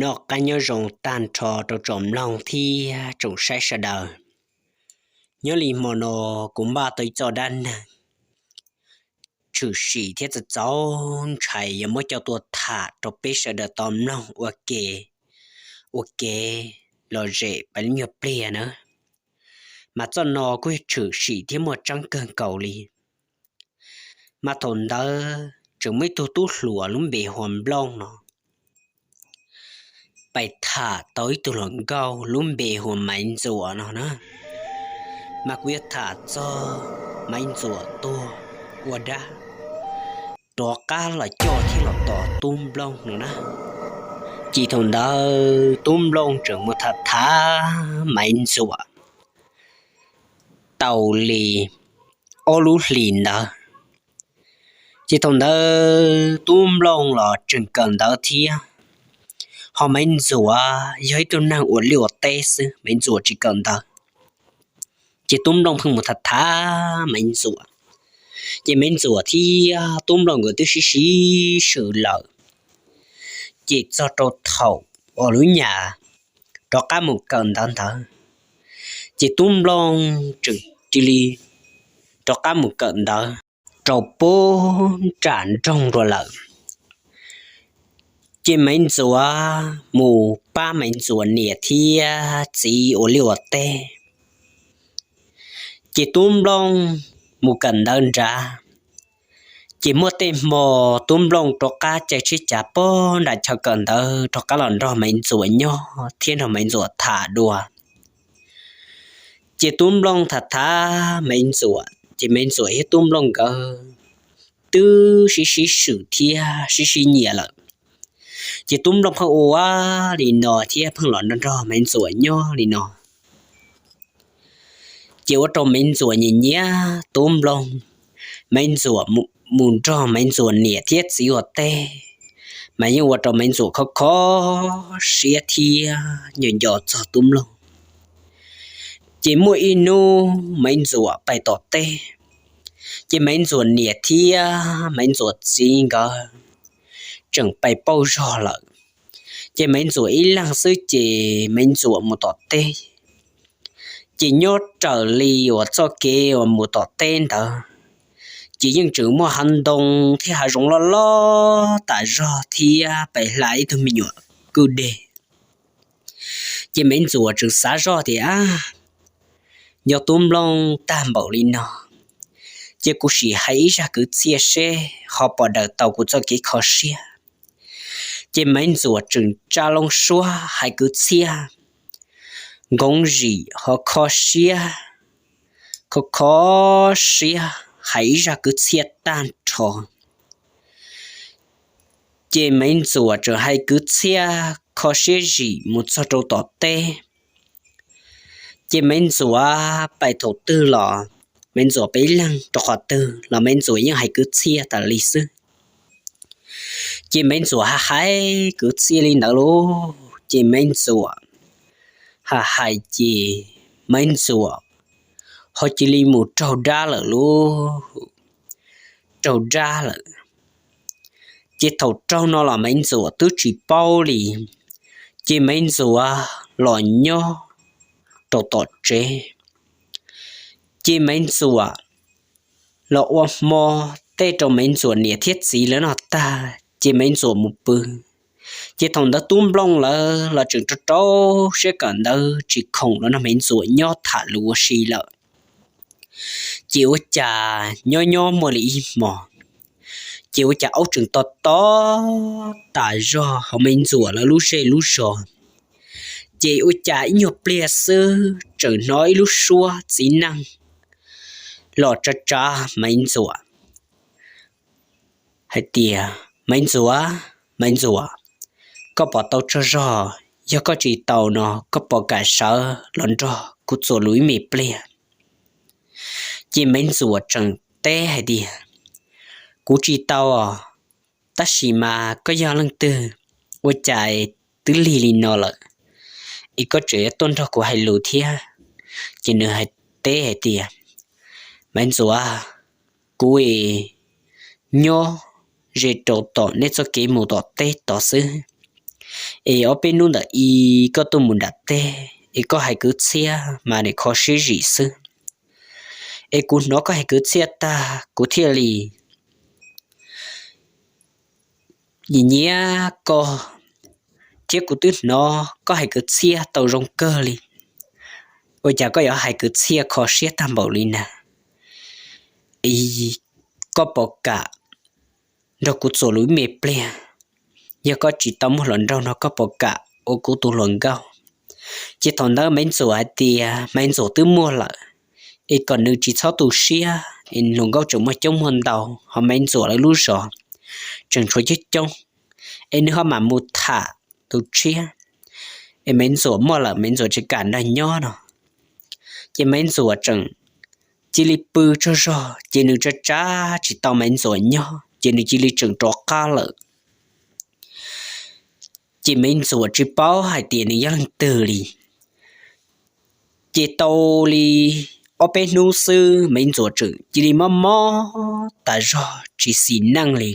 Noj qab nyob zoo tag nrho rau tsoom mloog thiab tsoom saib sawv daws. Nyob li hmo no kuv npaj tau ib txoj dab neeg tshwm sim thiab txaus txaus ntshai yuav muab coj tuaj tham rau peb sawv daws tau mloog ua ke, ua kev lom zem peb lub nyuag pliag na. Mas txoj no kuj yog tshwm sim thiab muaj tseeb kawg nkaus li. Mas thaum ntawd tseem muaj ib tug tub hluas lub npe hu ua Nplooj no pais tham tau ib tug hluas nkauj lub npe hu ua Maiv Ntxuam no na. Mas kuv yuav tham txog Maiv Ntxuam tuag ua dab rov qab los coj thiab los tom tub Nplooj no na. Ces thaum ntawd tub Nplooj tseem mus tham tham Maiv Ntxuam tau li ob lub hlis ntawd. Ces thaum ntawd tub Nplooj los tseem kawm ntawv thiab, ho Maiv Ntxuam yog ib tug neeg ua liaj ua teb xwb, Maiv Ntxuam tsis kawm ntawv. Ces tub Nplooj pheej mus tham tham Maiv Ntxuam, ces Maiv Ntxuam thiab tub Nplooj nkawd twb sib sib swm lawm. Ces txog rau thaum uas lub nyam rov qab mus kawm ntawv ntawd, ces tub Nplooj tseem cia li rov qab mus kawm ntawv rau puag nram nroog dua lawm. Ces Maiv Ntxuam mus pab Maiv Ntxuam niam thiab txiv ua liaj ua teb. Ces tub Nplooj mus kawm ntawv nrad, ces muaj tej hmo tub Nplooj rov qab caij tsheb cav puag nram chaw kawm ntawv rov qab los nrog Maiv Ntxuam nyob thiab nrog Maiv Ntxuam tham dua. Ces tub Nplooj tham tham Maiv Ntxuam, ces Maiv Ntxuam thiab tub Nplooj nkawd twb sib sib swm thiab sib sib nyiam lawm. Ces tub Nplooj pheej ua li no thiab pheej los nrog Maiv Ntxuam nyob li no. Ces ua rau Maiv Ntxuam nyiam nyiam tub Nplooj, Maiv Ntxuam mus nrog Maiv Ntxuam niam thiab txiv ua teb, mas yeej ua rau Maiv Ntxuam kho kho siab thiab nco nco txog tub Nplooj. Ces muaj ib hnub Maiv Ntxuam pais tom teb, ces Maiv Ntxuam niam thiab Maiv Ntxuam txiv nkawd tseem pais pauj zog lawm. Ces Maiv Ntxuam ib leeg xwb ces Maiv Ntxuam mus tom teb. Ces nyob raws li uas txoj kev uas mus tom teb ntawd, ces yeej tseem muaj hav ntoo thiab hav zoov loj loj tas zog thiab pais hla ib tug me nyuam kwj deg. Ces Maiv Ntxuam tseem xav zoj tias, nyob tub Nplooj tag npaum li no, ces kuv sim hais ib zaj kwv txhiaj seb ho puas daws tau kuv txoj kev kho siab. Ces Maiv Ntxuam tseem tsa loo suab hais kwv txhiaj nkoos zim ho kho siab, kho kho siab hais ib zaj kwv txhiaj tag nrho. Ces Maiv Ntxuam tseem hais kwv txhiaj kho siab zim mus txog rau tom teb. Ces Maiv Ntxuam pais thaum twg los Maiv Ntxuam pais ib leeg rau qhov twg los Maiv Ntxuam yeej hais kwv txhiaj tas li xwb. Ces Maiv Ntxuam ha hais kwv txhiaj li ntawd lauj, ces Maiv Ntxuam ha hais ces Maiv Ntxuam ho cia li mus raug dab lawm lauj, raug dab lawm. Ces thaum raug no los Maiv Ntxuam twb tsis paub li, ces Maiv Ntxuam los nyob rau tom tsev. Ces Maiv Ntxuam los ua hmo tej rau Maiv Ntxuam niam thiab txiv lawv noj tag ces Maiv Ntxuam mus pw. Ces thaum ntawd tub Nplooj lawv los tseem rau rau siab kawm ntawv tsis khoom los nrog Maiv Ntxuam nyob tham lus ua si lawm. Ces ua cas nyob nyob muaj li ib hmo, ces ua cas aub tseem to to tas zog hauv Maiv Ntxuam lawv lub zej lub zos. Ces ua cas ib nyuag pliag xwb tseem hnov ib lub suab txiv neej los tsav tsav Maiv Ntxuam hais tias, Maiv Ntxuam, Maiv Ntxuam, koj puas tau tsaug zog? Yog koj tsis tau no koj puas kam sawv los nrog kuv txuas lus ib me pliag? Ces Maiv Ntxuam tseem teb hais tias, kuv tsis tau os, tab sis mas koj yog leej twg, ua cas twb lig li no lawm es koj tseem tuaj nrog kuv hais lus thiab? Ces nws hais teb hais tias, Maiv Ntxuam, kuv es nyob ze rau tom nej txoj kev mus tom teb tod xwb. Es ob peb hnub ntawm i koj tuaj mus nram teb es koj hais kwv txhiaj mas nim kho siab zim xwb. Es kuv hnov koj hais kwv txhiaj tag kuv thiaj li nyiam nyiam koj, thiab kuv twb hnov koj hais kwv txhiaj tau zoo kawg li. Ua cas koj yuav hais kwv txhiaj kho siab tag npaum li na? Koj puas kam nrog kuv txuas lus ib me pliag? Yog koj tsis tau muaj hluas nraug no koj puas kam ua kuv tus hluas nkauj? Ces thaum ntawd Maiv Ntxuam hais tias Maiv Ntxuam twb muaj lawm, es kom nws tsis txhob tu siab, es hluas nkauj tseem muaj coob muaj ntau, ho Maiv Ntxuam lawv lub zos tseem tshuav coob coob, es nws ho mam mus tham tus tshiab, es Maiv Ntxuam muaj lawm Maiv Ntxuam tsis kam nrog nyob no. Ces Maiv Ntxuam tseem cia li pw tsaug zog, ces nws tsa tsa tsis tau Maiv Ntxuam nyob, ces nws cia li tseem rov qab lawm. Ces Maiv Ntxuam tsis paub hais tias nws yog leej twg li. Ces tau li ob peb hnub xwb Maiv Ntxuam tseem cia li mob mob tas zog tsis xis neej li,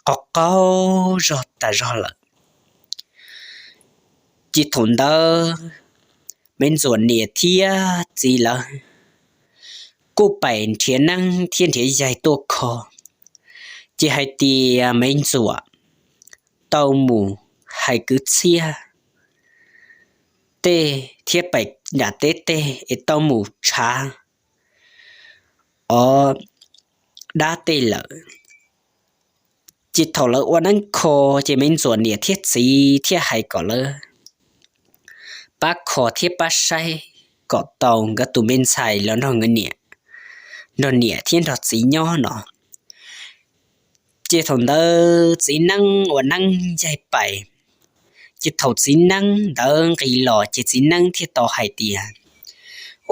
qaug qaug zog tas zog lawm. Ces thaum ntawd Maiv Ntxuam niam thiab txiv lawv kuj pais nrhiav neeb thiab nrhiav yaig tuaj kho, ces hais tias Maiv Ntxuam tau mus hais kwv txhiaj tej thiab pais nram teb tej es tau mus tshav ob dab tej lawm. Ces thaum lawv ua neeb kho, ces Maiv Ntxuam niam thiab txiv thiaj hais kom lawv pab kho thiab pab saib kom tau nkawd tus me ntxhais los nrog nkawd niam, nrog niam thiab nrog txiv nyob no. Ces thaum ntawd txiv neeb ua neeb yaig pais, ces thaum txiv neeb ntawd nqis los ces txiv neeb thiaj tau hais tias,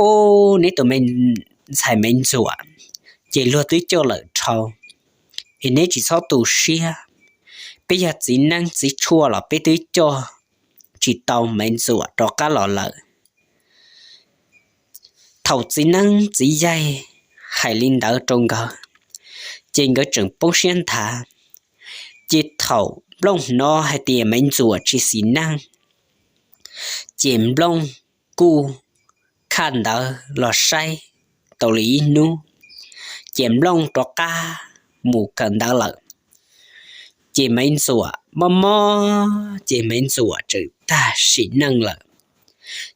Ub, neb tus me ntxhais Maiv Ntxuam ces luag twb coj lawm dhau, es neb tsis txhob tu siab. Peb yog txiv neeb txiv tshuaj los peb twb coj tsis tau Maiv Ntxuam rov qab los lawm. Thaum txiv neeb txiv yaig hais li ntawd rau nkawd, ces nkawd tseem poob siab nthav. Ces thaum Nplooj hnov hais tias Maiv Ntxuam tsis xis neej, ces Nplooj kuj khaj ntawv los saib tau li ib hnub, ces Nplooj rov qab mus kawm ntawv lawm. Ces Maiv Ntxuam mob mob, ces Maiv Ntxuam tseem tag sim neej lawm.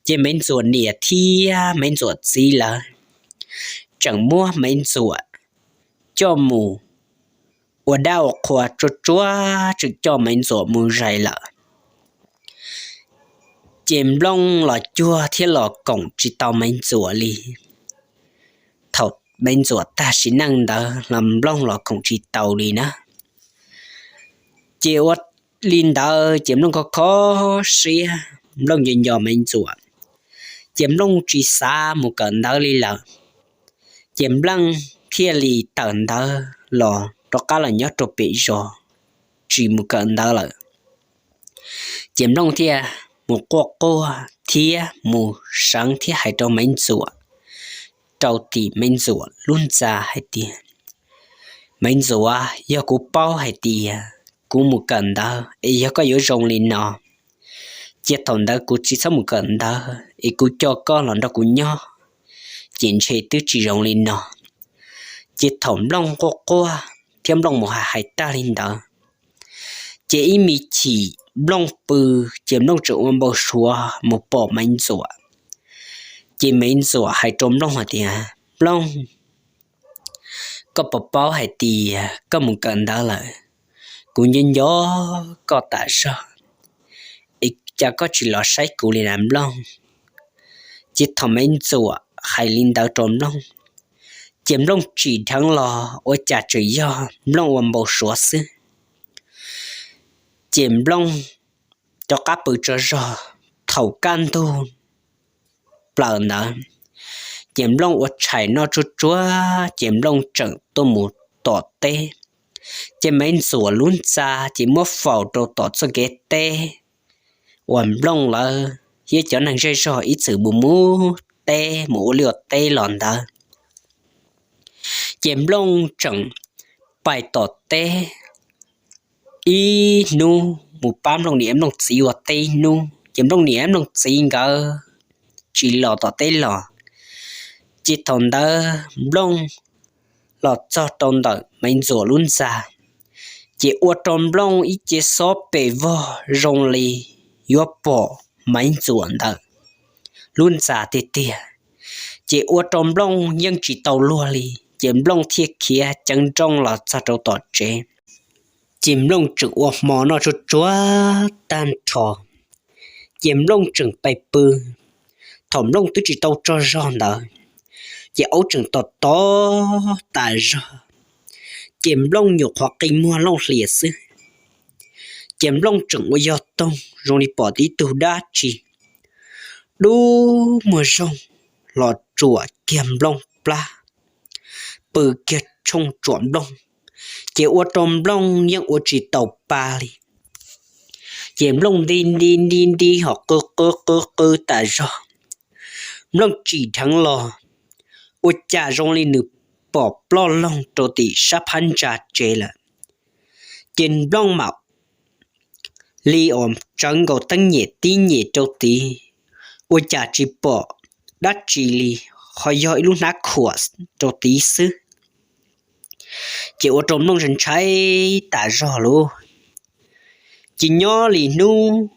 Ces Maiv Ntxuam niam thiab Maiv Ntxuam txiv lawv tseem muab Maiv Ntxuam coj mus ua dab ua qhua tsuag tsuag, tseem coj Maiv Ntxuam mus zais lawm. Ces Nplooj los cuag thiab los koom tsis tau Maiv Ntxuam li. Thaum Maiv Ntxuam tag sim neej ntawd los Nplooj los koom tsis tau li na. Ces ua li ntawd ces Nplooj kho kho siab, Nplooj nco nco Maiv Ntxuam, ces Nplooj tsis xav mus kawm ntawv li lawm. Ces Nplooj thiaj li tawm ntawv los rov qab los nyob rau pem zos, tsis mus kawm ntawv lawm. Ces Nplooj thiaj mus quaj quaj thiab mus seev thiab hais rau Maiv Ntxuam, rau tim Maiv Ntxuam lub ntxa hais tias, Maiv Ntxuam, yog kuv paub hais tias kuv mus kawm ntawv es yog koj yuav zoo li no, cia thaum ntawd kuv tsis txhob mus kawm ntawv es kuv coj koj los nrog kuv nyob, ces ntshe twb tsis zoo li no. Ces thaum Nplooj quaj quaj thiab Nplooj mus hais hais tag li ntawd, ces ib me chim Nplooj pw, ces Nplooj tseem ua npau suav mus pom Maiv Ntxuam. Ces Maiv Ntxuam hais rau Nplooj hais tias, Nplooj, koj puas paub hais tias koj mus kawm ntawv lawm? Kuv nco nco koj tas zog, es cas koj tsis los saib kuv li na Nplooj? Ces thaum Maiv Ntxuam hais li ntawd rau Nplooj, ces Nplooj tsim dheev los ua cas tseem yog Nplooj ua npau suav xwb. Ces Nplooj rov qab pw tsaug zog. Thaum kaj ntug plaws ntawd, ces Nplooj ua tshais noj tsuag tsuag, ces Nplooj tseem tuaj mus tom teb. Ces Maiv Ntxuam lub ntxa ces muab faus rau tom txoj kev teb uas Nplooj lawv thiab cov neeg zej zog ib txwm mus mus teb mus ua liaj ua teb los ntawd. Ces Nplooj tseem pais tom teb ib hnub mus pab Nplooj niam Nplooj txiv ua teb ib hnub, ces Nplooj niam Nplooj txiv nkawd tsis los tom teb los. Ces thaum ntawd Nplooj los txog rau ntawm Maiv Ntxuam lub ntxa, ces ua rau Nplooj ib ce xob pes vog zoo li yuav pom Maiv Ntxuam ntawd lub ntxa tiag tiag. Ces ua rau Nplooj yeej tsis tau luag li, ces Nplooj thiaj khiav ceev nrooj los txog rau tom tsev. Ces Nplooj tseem ua hmo noj tsuag tsuag tag nrho, ces Nplooj tseem pais pw. Thaum Nplooj twb tsis tau tsaug zog ntawd, ces aub tseem tom tom tas zog, ces Nplooj nyuam qhuav qi muag looj hlias xwb, ces Nplooj tseem ua yog toog zoo li pom tib tug dab tsi dub muag zoog los tsuam kiag Nplooj plab, pw kiag tshooj tsuam Nplooj, ces ua rau Nplooj yeej ua tsis tau pa li. Ces Nplooj nti nti nti nti ho qw qw qw qw tas zog. Nplooj tsim dheev los, ua cas zoo li nws pom ploj loog rau tim sab phab ntsa tsev lawm. Ces Nplooj mam li tsawv nkaus teeb nyem tib nyem rau tid, ua cas tsis pom dab tsi li, ho yog ib lub hnab khuam rau tid xwb. Ces ua rau Nplooj ntshai tas zog lauj. Ces nyob li hnub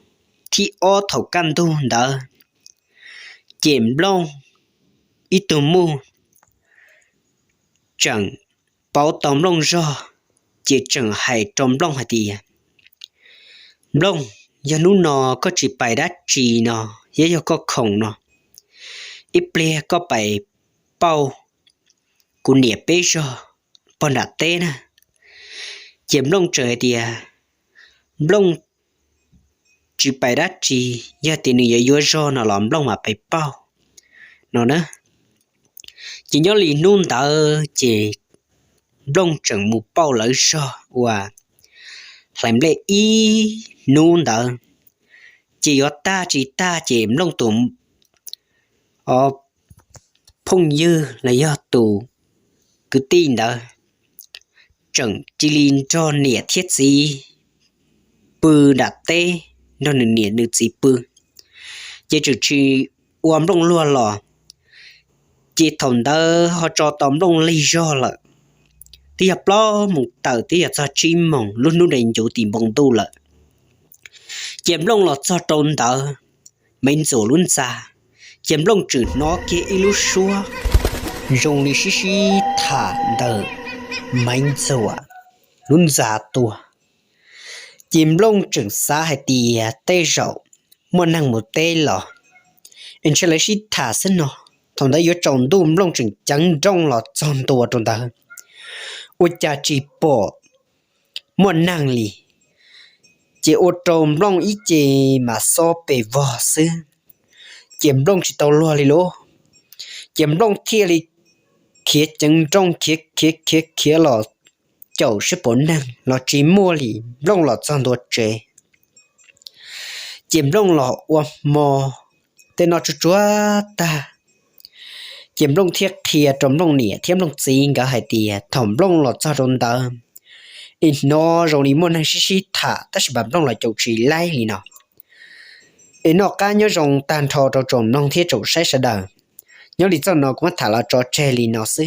thib ob thaum kaj ntug ntawd, ces Nplooj ib tug muj tseem pauv tau Nplooj zog, ces tseem hais rau Nplooj hais tias, Nplooj, yog hnub no koj tsis pais dab tsi no, yog yog koj khoom no, ib pliag koj pais pauj kuv niam peb zog pog nram teb na. Ces Nplooj tseem hais tias Nplooj tsis pais dab tsi, yog tias nws yuav yuav zog no los Nplooj mam pais pauj no na. Ces nyob li hnub ntawd ces Nplooj tseem mus pauj lawv zog ua hlais nplej ib hnub ntawd, ces yuav tag tsis tag ces Nplooj tus phooj ywg los yog tus kwv tij ntawd tseem cia li nrog niam thiab txiv pw nram teb, nrog nws niam nws txiv pw, ces tseem tsis ua Nplooj luag los. Ces thaum ntawd ho tso tau Nplooj lig zog lawm, twb yog plaub moos tawm twb yog txog tsib moos lub hnub dai ncuv tim npoo ntuj lawm. Ces Nplooj los txog rau ntawd Maiv Ntxuam lub ntxa, ces Nplooj tseem hnov kiag ib lub suab zoo li sib sib tham ntawm Maiv Ntxuam lub ntxa tuaj. Ces Nplooj tseem xav hais tias tej zaum muaj neeg mus teb los, es ntshe lawv sib tham xwb no. Thaum ntawd yuav tsaus ntuj Nplooj tseem ceev nrooj los txog ntua rau ntawd, ua cas tsis pom muaj neeg li. Ces ua rau Nplooj ib ce mas xob pes vog xwb, ces Nplooj tsis tau luag li lauj. Ces Nplooj thiaj li khiav ceev nrooj khiav khiav khiav khiav los caum seb puas neeg los tsis muaj li, Nplooj los txog ntua tsev. Ces Nplooj los ua hmo tej no tsuag tsuag tag, ces Nplooj thiaj qhia rau Nplooj niam thiab Nplooj txiv nkawd hais tias thaum Nplooj los txog rau ntawd, es hnov zoo li muaj neeg sib sib tham tab sis mas Nplooj los caum tsis laib li no. Es noj qab nyob zoo tag nrho rau tsoom mloog thiab tsoom saib sawv daws. Nyob li txoj no kuv muab tham los tso tseg li no xwb.